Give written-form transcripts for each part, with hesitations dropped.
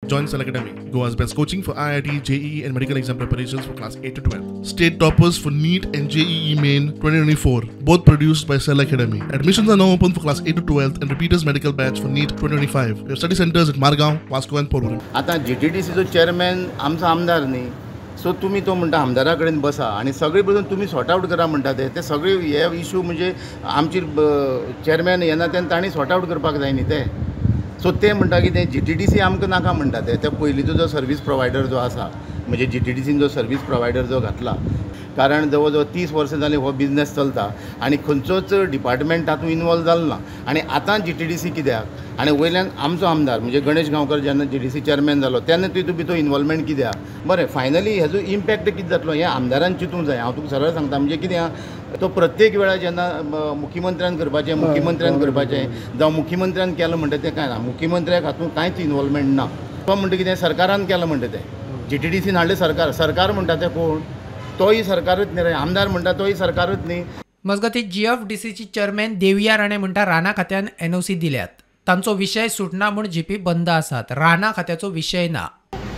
Join Cell Academy, Goa's best coaching for IIT, JEE and medical exam preparations for class 8 to 12. State toppers for NEET and JEE Main 2024, both produced by Cell Academy. Admissions are now open for class 8 to 12 and repeaters medical batch for NEET 2025. We have study centers at Margao, Vasco and Porvorim. आतां जीटीडीसीचो chairman आमचो आमदार न्ही, so तुमी तो म्हणटा आमदारा कडेन बसा आनी सगळे बसून तुमी सॉर्ट आवट करा म्हणटा. ते ते सगळे हे इशू म्हणजे आमची चेअरमॅन येना तेन्ना तांणी सॉर्ट आवट करपाक जाय न्ही ते. सो ते म्हणटा की ते जीटीडीसी आमकां नाका म्हणटा. ते ते पयलींचो जो सर्वीस प्रोवायडर जो आसा, म्हणजे जीटीडीसीन जो सर्वीस प्रोवायडर जो घातला, कारण जवळ जवळ 30 वर्सां जालीं हो बिजनेस चलता आनी खंयचोच डिपार्टमेंट तातूंत इनवॉल्व जालो ना. आनी आतां जीटीडीसी कित्याक आनी वयल्यान आमचो आमदार म्हणजे गणेश गांवकर जेन्ना जीटीसी चेअरमॅन जालो तेन्ना तितून भितर इनवॉल्वमेंट कित्याक? बरें, फायनली हेजो इम्पॅक्ट कितें जातलो हें आमदारान चिंतूंक जाय. हांव तुका सरळ सांगता, म्हणजे कितें आहा, तो प्रत्येक वेळार जेन्ना मुख्यमंत्र्यान करपाचें, मुख्यमंत्र्यान करपाचें जावं मुख्यमंत्र्यान केलां म्हणटा तें कांय ना. मुख्यमंत्र्याक हातूंत कांयच इनवॉल्वमेंट ना. तो म्हणटा कितें सरकारान केलां म्हणटा तें, जीटीडीसीन हाडलें सरकार, सरकार म्हणटा तें कोण, तोय सरकारच न्ही रे, आमदार म्हणटा तोय सरकारच न्ही. मजगतीं जीएफडीसीची चेअरमॅन देविया राणे म्हणटा राना खात्यान एनओसी दिल्यात, तांचो विशय सुटना म्हूण जीपी बंद आसात. राना खात्याचो विशय ना.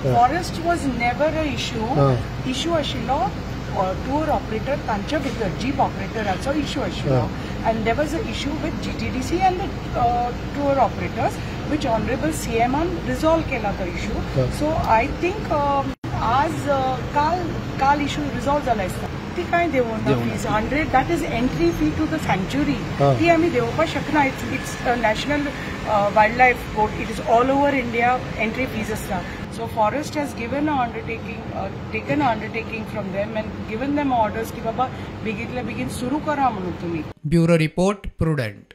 Forest was never a issue. Issue आशिल्लो टूर ऑपरेटर तांच्या भितर जीप ऑपरेटराचो इशू आशिल्लो and there was a issue with GTDC and the tour operators which honourable सीएमान resolve केला तो इशू. सो I think आज काल काल इशू रिजॉल्व जाला दिसता. ती कांय देंवोना fees 100, that is entry fee to the sanctuary, ती आमी देंवोवपाक शकना. It's national wild life board, it is all over India entry fees आसता. So forest has given a undertaking, taken a undertaking from them and given them orders की बाबा बेगीतल्या बेगीन सुरू करा म्हणून तुम्ही. Bureau report, Prudent.